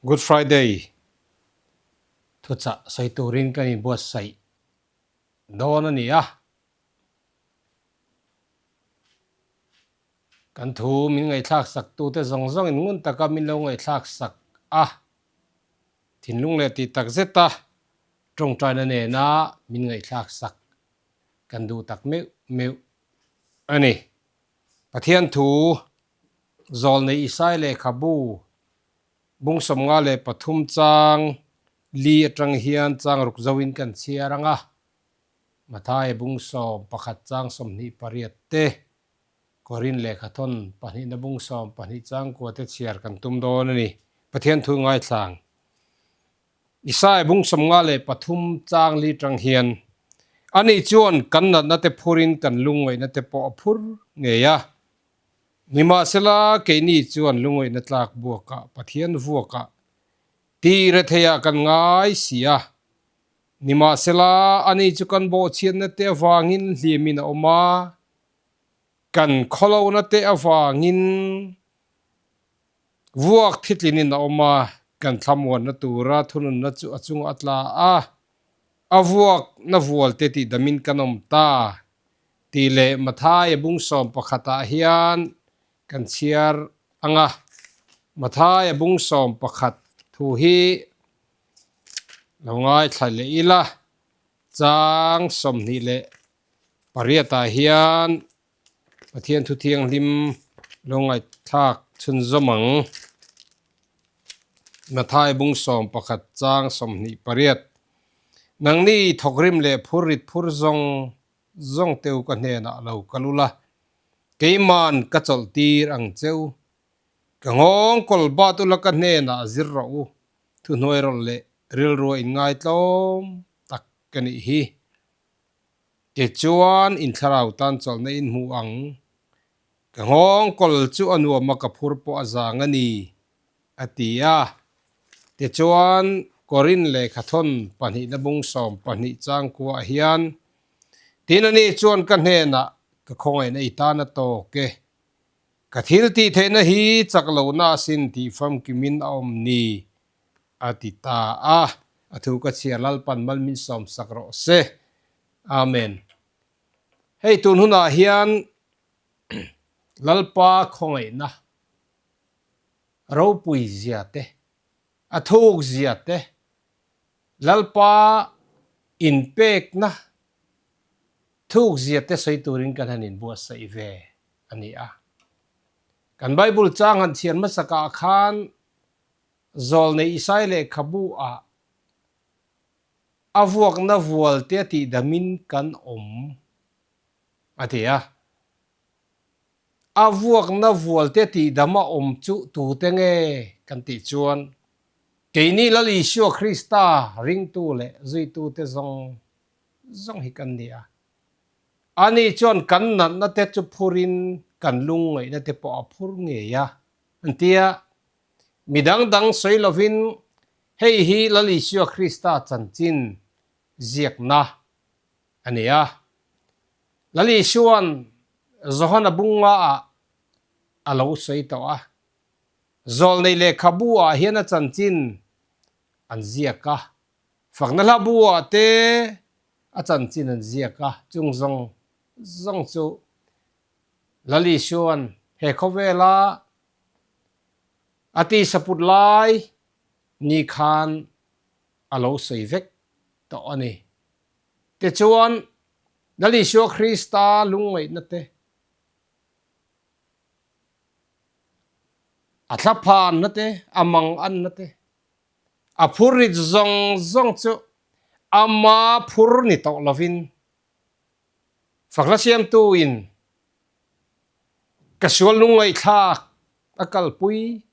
Good Friday thuchah sawi turin kan inbuatsaih dawn a ni a. Kan thu min ngaihthlak sak tute zawng zawngin ngun taka min lo ngaihthlak sak a, thinlung leh tih tak zeta tawngtaina nena min ngaihthlak sak kan duh tak meuh meuh a ni. Pathian thu Zawlnei Isai lehkhabu bung 53 chang li atang hian chang ruk zoin kan chhiar ang a, Mathaia bung 11 chang 28 te, Korin lehkhathawn pahnihna bung 12 chang kua te chhiar kan tum dawn a ni. Pathian thu ngaithlang. Isai bung 53 chang li tang hian, Ani chuan kan natna te phurin kan lungngaihna te pawh a phur ngei a. Nimahsela, keini chuan lungngaihna tlak buakah Pathian vuakah ti retheiah kan ngai si a. Nimahsela, ani chu kan bawhchhiatna te avangin hliamin a awm a, kan khawlohna te avangin Vuak thitlinin a awm a, kan thlamuanna tura thununna chu a chungah a tla a, a vuakna vualte tihdamin kan awm ta tih leh Mathaia bung sawm pakhatah hian kan chhiar ang a. Mathaia bung 11 thu hi lo ngaithla leh ila, chang 28ah hian Pathian thu thianghlim lo ngaihthlak chhunzawm ang. Mathai bung 11 chang 28. Nangni thawkrim leh phur rit phur zawng zawng teu ka hnenah lo kal ula, keiman ka chawlh tir ang cheu. Ka nghawng kawl bat ula ka hnenah zir rawh u, thuhnuai rawlh leh rilrua inngaitlawm tak ka nih hi. Tichuan, in thlarau tan chawlhna in hmu ang. Ka nghawng kawl chu a nuam a, ka phur pawh a zang a ni, a ti a. Tichuan, Korin lehkhathawn pahnihna bung 12 chang kuah hian, Tin ani chuan ka hnenah, Ka khawngaihna i tan a tawk e. Ka thil tih theihna hi chak lohna asin tih famkimin a awm ni, a ti ta a. A thu ka chhiar Lalpan mal min sawm sak rawh se. Amen. Hei tun hunah hian Lalpa khawngaihna ropui zia te, a thuk zia te, Lalpa inpekna thuk zia te sawi turin kan han inbuatsaih ve a ni a. Kan Bible chang han chhiar hmasakah khan Zawlnei Isai lehkhabu ah a vuakna vualte a tihdamin kan awm, a ti a. A vuakna vualte tihdama awm chu tute nge kan tih chuan keini Lal Isua Krista ringtu leh zuitute zawng zawng hi kan ni a. Ani chuan kan natna te chu phurin kan lungngaihna te pawh a phur ngei a, an ti a. Mi dang dang sawi lovin hei hi Lal Isua Krista chanchin ziakna a ni a. Lal Isua'n Johana bunga ah a lo sawi tawh a. Zawlnei lehkhabu ah hian a chanchin an ziak a, fakna hla bu ah te a chanchin an ziak a, chung zawng zawng chu Lal Isua'n he khawvela A tisaput lai ni khan a lo sawi vek tawh a ni. Tichuan, Lal Isua Krista lungngaihna te, a thlaphanna te, a manganna te, a phurrit zawng zawng chu ama phur ni tawh lovin Fakhla siamtuin ka sual lungngaihthlak a kalpui,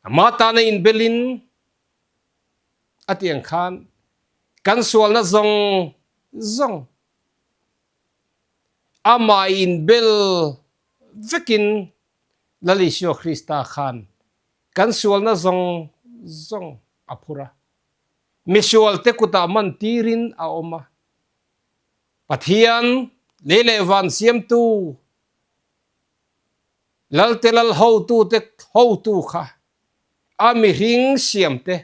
ama tana inbelin a ti ang khan kan sualna zawng zawng amah inbel vekin Lal Isua Krista khan kan sualna zawng zawng a phur a, misualte kutah man tirin a awm a. Pathian, lei leh van siamtu, Lalte lal hotute hotu kha. A mihring siamte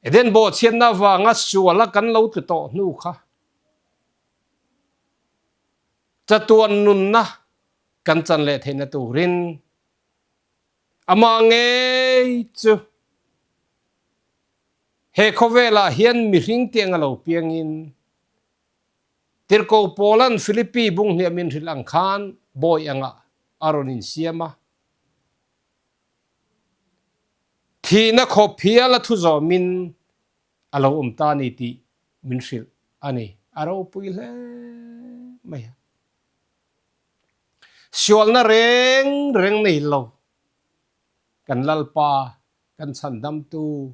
Eden bawhchhiatna avanga suala kan lo tlu tawh hnu kha chatuan nunna kan chan leh theihna turin amah ngei chu he khawvelah hian mihring tiang a lo piangin Tirhkoh Paula'n Philippi bunghniah min hrilh ang khan bawi angah a rawn insiam a. Thihna khawp hial a thu zawmin a lo awm ta a ni tih min hrilh a ni. A ropui hle mai a. Sualna reng reng nei lo kan Lalpa, kan Chhandamtu,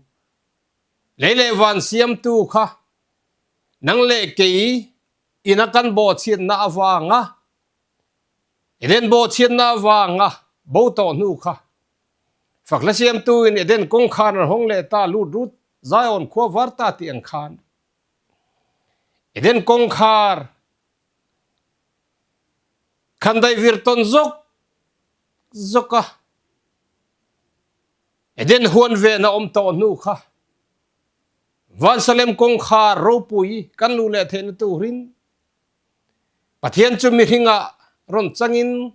lei leh van siamtu kha nang leh kei ina kan bawhchhiatna avanga Eden bawhchhiatna avanga bo tawh hnu kha Fakhla siamtuin Eden kawngkhar an hawng leh ta lut rut Zion khua var ta tih ang khan Eden kawngkhar khandaih vir tawn zawk zawk a Eden huan vehna awm tawh hnu kha Vansalem kawngkhar ropui kan luh leh theihna turin Pathian chu mihringah rawn changin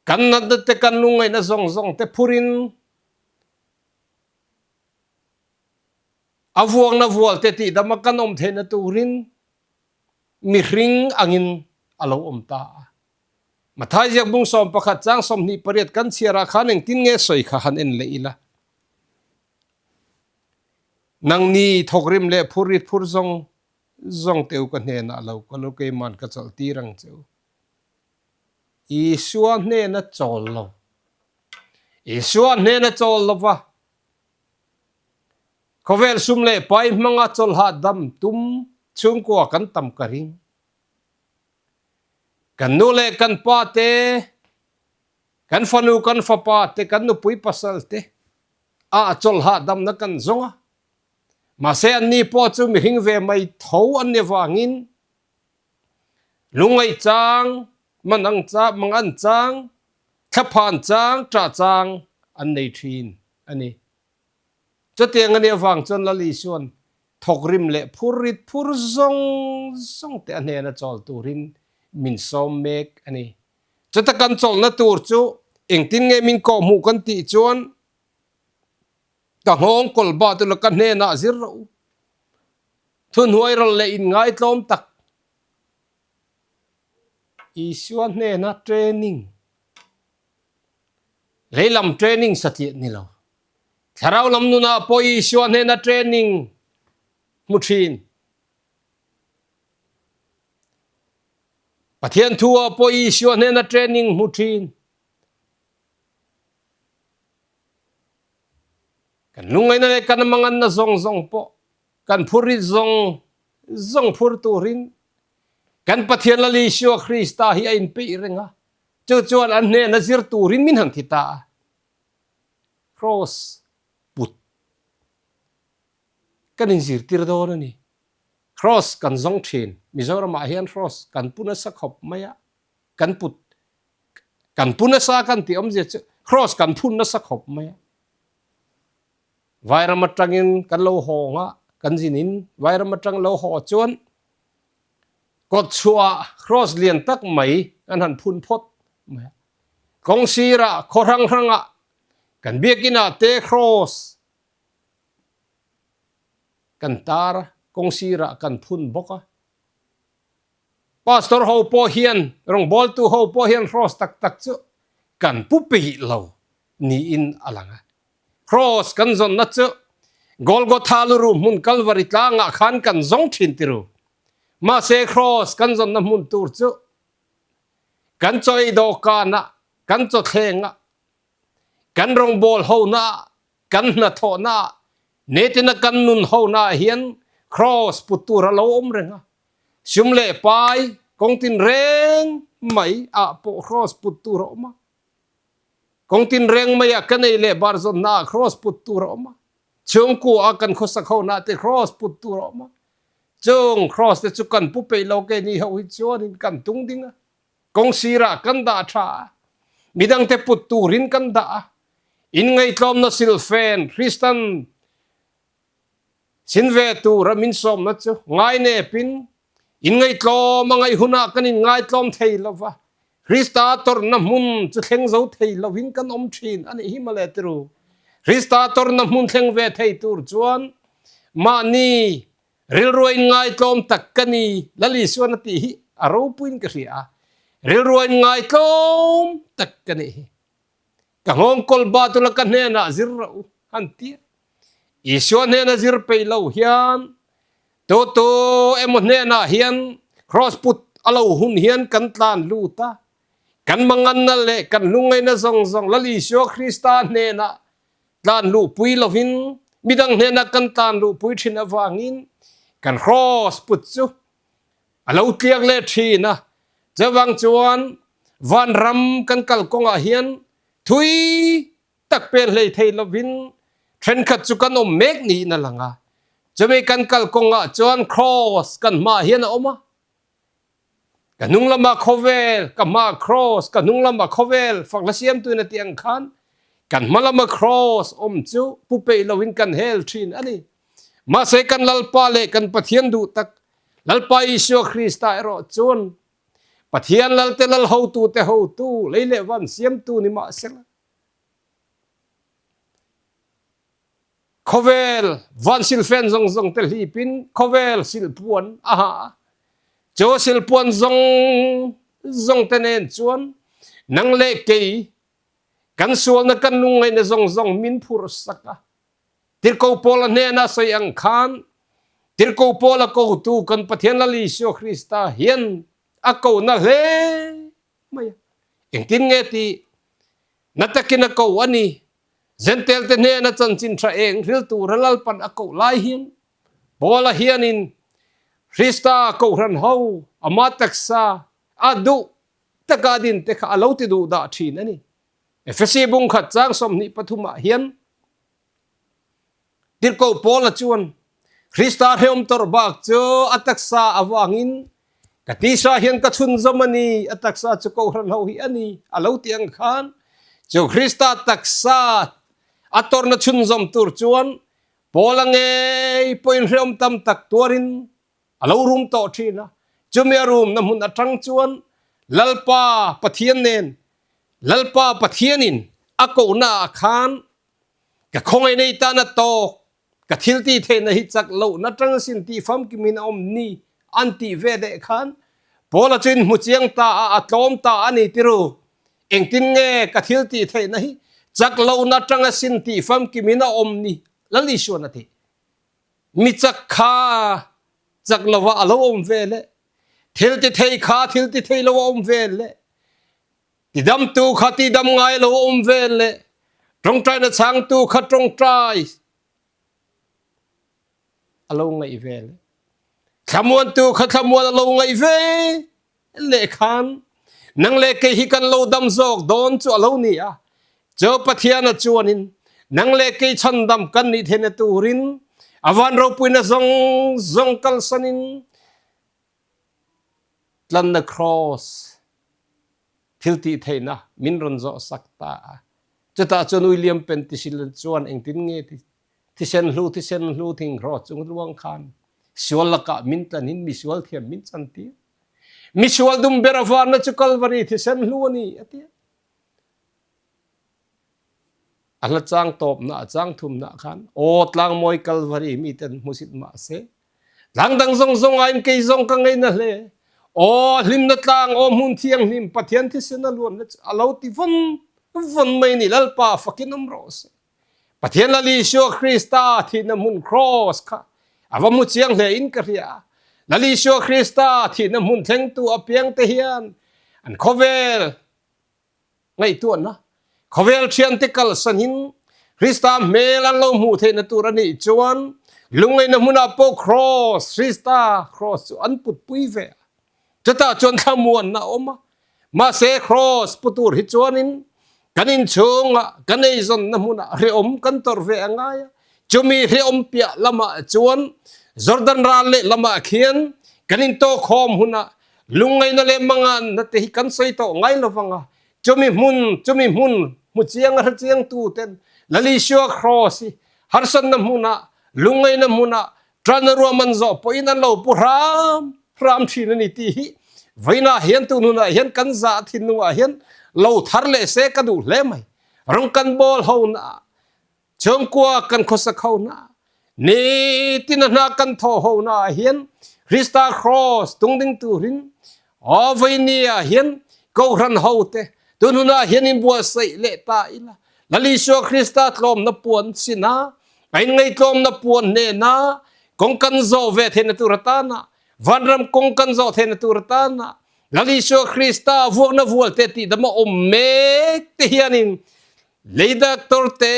kan natna te kan lungngaihna zawng zawng te phurin a vuakna vual te tihdama kan awm theihna turin mihring angin a lo awm ta a. Mathai ziak bung 11 chang 28 kan chhiarah khan engtin nge sawi kha han en leh ila. Nangni thawkrim leh phurrit phur zawng zawng te u ka hnenah lo kal u, keiman ka chawlh tir ang che u. Isua hnena chawl lo. Isua hnena chawl lo va, khawvel sum leh pai hmanga chawlhah dam tum chhungkua kan tam ka ring. Kan nu leh kan pa te, kan fanu kan fapa te, kan nupui pasal te a chawlhah damna kan zawng a. Mahse anni pawh chu mihring ve mai tho an ni avangin lungngaih chang, manang chang, mangan chang, thlaphan chang, ṭah chang an nei ṭhin a ni. Chutiang a nih avang chuan Lal Isua'n thawkrim leh phurrit phur zawng zawng te a hnena chawl turin min sawm mek a ni. Chuta kan chawlhna tur chu engtin nge min kawhhmuh kan tih chuan ka nghawng kawl bat ula ka hnenah zir rawh u. Thuhnuai rawlh leh inngaitlawm tak Isua hnena training Leilam training satliah ni lo. Thlarau lam nunah pawh Isua hnena training hmu thin. Pathian thu ah pawh Isua hnena training hmu thin. Kan lungngaihna leh kan manganna zawng zawng pawh kan phurrit zawng zawng phur turin kan Pathian Lal Isua Krista hi a inpeih reng a. Chu chuan an hnena zir turin min han ti ta a. Kraws put kan inzirtir dawn a ni. Kraws kan zawng thin. Mizoramah hian kraws kan pu nasa khawp mai a. Kan put kan pu nasa kan tih awmzia chu kraws kan phun nasa khawp mai a. Vairam atangin kan lo hawng a, kan zinin vairam atang lo haw chuan Kawt chhuah cross lian tak mai kan han phun phawt mai a. Kawng sirah khaw hrang hrangah kan biakinah te cross kan tar a, kawng sirah kan phun bawk a. Pastor ho pawh hian, rawngbawltu ho pawh hian cross tak tak chu kan pu peih lo niin a lang a. Cross kan zawnna chu Golgotha luruh hmun Kalvari tlangah khan kan zawng thin tiru. Mahse Cross kan zawnna hmun tur chu kan chaw ei dawhkanah, kan chaw thlengah, kan rawngbâwl honaah, kan hnathawhnaah, netina kan nun honaah hian Cross put tur a lo awm reng a. Sum leh pai kawng tinreng mai ah pawh Cross put tur a awm a. Kawng tinreng mai ah ka nei leh bar zawnna ah cross put tur a awm a. Chhungkua ah kan khawsak ho na te cross put tur a awm a. Chung cross te chu kan pu peih lo ke ni ho hi chuan in kan tung ding a. Kawng sir ah kan dah tha a. midangte put turin kan dah a. Inngaihtlawmna silfen Kristan sin ve tura min sawmna chu ngainepin inngaihtlawm a ngaih hunah kan inngaitlawm thei lo va, Krista tawrhna hmun chu thleng zo thei lovin kan awm thin a nih hi mawle tiru. Krista tawrhna hmun thleng ve thei tur chuan mahni rilrua inngaitlawm tak ka ni Lal Isuan a tih hi a ropuiin ka hria a, rilrua inngaitlawm tak ka nih hi. Ka nghawngkawl ba tula ka hnenah zir rawh u, han ti a. Isua hnena zir peih lo hian tu tu emaw hnenah hian kraws put a lo hun hian kan tlan lut a. Kan manganna leh kan lungngaihna zawng zawng Lal Isua Krista hnenah tlan luhpui lovin midang hnena kan tlan luhpui thin avangin kan kraws put chu a lo tliak leh thin a. Chuvang chuan vanram kan kal kawngah hian thui tak pel hlei thei lovin thenkhat chu kan awm mek niin a lang a. Chumi kan kal kawngah chuan kraws kan hmaah hian a awm a. Ka hnung lamah khawvel, ka hmaah kraws, ka hnung lamah khawvel fakna siamtuin a tih ang khan kan hma lama kraws awm chu pu peih loin kan hel thin a ni. Mahse kan Lalpa leh kan Pathian duh tak Lalpa Isua Krista erawh chuan Pathian Lalte Lal hotute hotu, lei leh van siamtu ni mahsela, khawvel van silfen zawng zawng te hlipin khawvel silpuan a ha a. Chu silpuan zawng zawng te nen chuan nang leh kei kan sualna kan lungngaihna zawng zawng min phurh sak a. Tirhkoh Paula hnena sawi ang khan Tirhkoh Paula kotu kan Pathian Lal Isua Krista hian a kohna hle mai a. Engtin nge tih na takin a ko a ni. Zentel te hnena chanchin tha eng hril tura Lalpan a koh lai hian Paula hianin Krista kohhran ho ama taksa a duh taka din te kha a lo ti duh dah thin a ni. Efesi bungkhat chang 23 ah hian Tirhkoh Paula chuan Krista hrehawm tawrh bak chu a taksa avangin ka tisa hian ka chhunzawm a ni, a taksa chu kohhran ho hi a ni a lo ti ang khan chu Krista taksa a tawrhna chhunzawm tur chuan Paula ngei pawhin hrehawm tam tak tuarin a lo rum tawh thin a. Chumi a rumna hmun atang chuan Lalpa Pathian nen Lalpa Pathianin a kohna ah khan ka khawngaih nei tan a tawk, ka thil tih theihna hi chak lohna tang asin tih famkimin a awm ni an tih ve leh khan Paula chu in hmu chiang ta a, a tlawm ta a ni tiru. Engtin nge ka thil tih theihna hi chak lohna tang asin tih famkimin a awm ni Lal Isuan a ti. Mi chak kha chak lova a lo awm ve leh, thil ti thei kha thil ti thei lo a awm ve leh, Tidamtu kha tidam ngai lo awm vel leh tawngtaina chhangtu kha tawngtai a lo ngaih ve leh thlamuantu kha thlamuan a lo ngaih ve leh khan nang leh kei hi kan lo dam zawk dawn chu a lo ni a. Chu Pathiana chuanin nang leh kei chhandam kan nih theihna turin a van ropuina zawng zawng kalsanin Tlanna Cross thil tih theihna min rawn zawh sak ta a. Chutah chuan William Pentisila chuan engtin nge thisen hlu thisen hlu thingrawt chung luang khan sual lakah min tlanin misual thiam min chantir. Misual dum ber a varna chu Kalvari thisen hlu a ni a ti a. A hla chang tawpna a chang thumna khan aw tlangmawi Kalvari miten hmusit mah se tlang dang zawng zawng aiin kei zawng ka ngaina hle aw hlimna tlang aw hmun thianghlim Pathian thisen a luanna chu a lo ti vawn vawn mai ni Lalpa fakin awm rawh se Pathian Lal Isua Krista thihna hmun cross kha a va mu chiang hle in ka hria Lal Isua Krista thihna hmun thlengtu apiangte hian an khawvel Ngaihtuahna, Khawvel thiante kalsanin Krista hmel an lo hmuh theihna tur a nih chuan lungngaihna hmunah pawh Kraws, Krista Kraws chu an putpui ve a. Chutah chuan thlamuanna a awm a. Mahse Kraws pu tur hi chuanin kan inchhungah, kan eizawnna hmunah hrehawm kan tawrh ve a ngai a. Chumi hrehawm piah lamah chuan Jordan ral leh lamah khian kan intawhkhawm hunah Lungngaihna leh manganna te hi kan sawi tawh ngai lo vang a. Chumi hmun, chumi hmun hmu chiang a hre chiang tu ten Lal Isua Kraws hi harsatna hmunah, lungngaihna hmunah ṭana ruahman zawh pawhin an lo pu hram hram ṭhin a ni tih hi vawiinah hian tun hunah hian kan zah thinlungah hian lo thar leh se ka duh hle mai. Rawng kan bawl ho naah Chhungkua kan khawsak ho na, nitin a hna kan thawh ho na ah hian Krista Kraws tungding turin aw vaini ah hian Kohhran ho te tun hunah hian inbuatsaih leh ta ila. Lal Isua Krista tlawmna puan sina, a inngaihtlawmna puan hnena kawng kan zawh ve theihna tur atana, vanram kawng kan zawh theihna tur atana Lal Isua Krista vuakna vualte tihdam a awm mek te hianin Lei doctor te,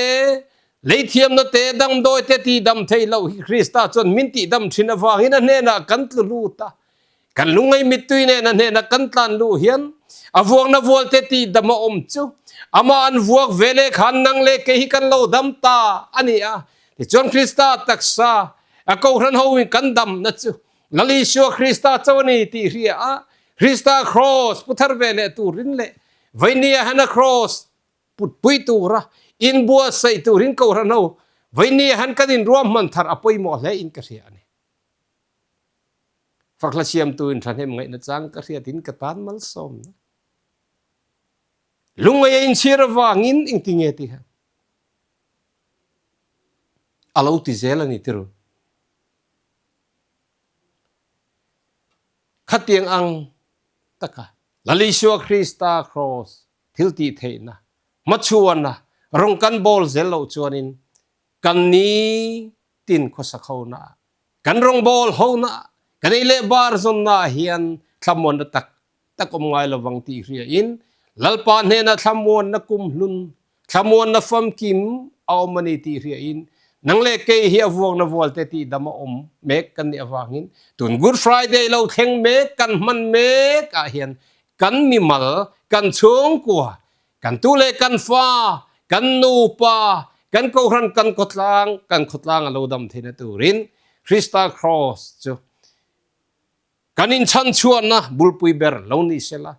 lei thiamna te, damdawi te tihdam thei loh hi Krista chuan min tihdam thin avangin a hnenah kan tlu lut a. Kan lungngai mittui nen a hnenah kan tlan luh hian a vuakna vual te tihdam a awm chu amah an vuak ve leh khan nang leh kei hi kan lo dam ta a ni a. Tichuan Krista taksa a kohhran hoin kan damna chu Lal Isua Krista cho a ni tih hria a, Krista Kraws pu thar ve leh turin leh Vainia hana Kraws putpui tura inbuatsaih turin Kohhran ho Vainia han kan inruahman thar a pawimawh hle in ka hria a ni. Fakhla siamtu in thahnem ngaihna chang ka hriatin ka tan malsawmna. Lungngai a inchhir avangin engtinge tih a lo ti zel a ni tirh. Khatiang ang taka Lal Isua Krista Kraws thil tih theihna hmachhuana rawng kan bawl zel loh chuanin kan nitin khawsak hona, kan rawngbâwl hona, kan ei leh bar zawnnaah hian thlamuanna tak tak awm ngai lovang tih hriain Lalpa hnena thlamuanna kumhlun, thlamuanna famkim a awm a ni tih hriain nang leh kei hi a vuakna vualte tih dam a awm mek kan nih avangin tun Good Friday lo thleng mek kan hman mek ah hian kan mimal, kan chhungkua, kan tu leh kan fa, kan nupa, kan kohhran, kan khawtlang, kan khawtlang a lo dam theihna turin Krista Kraws chu Kan inchhanchhuahna bulpui ber lo ni sela,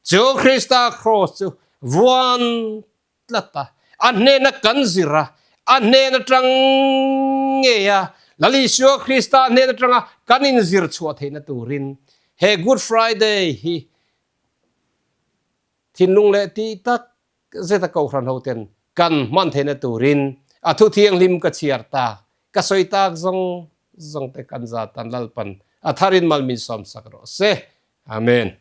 chu Krista Kraws chu vuan tlat a, a hnena kan zir a, a hnen atang ngei a, Lal Isua Krista hnen atanga kan inzir chhuah theihna turin he Good Friday hi thinlung leh tih tak zeta Kohhran hoten kan hman theihna turin a thu thianghlim ka chhiar tak, ka sawi tak zawng zawng te kan zat tan Lalpan a tharin mal min sawmsak rawh se. Amen.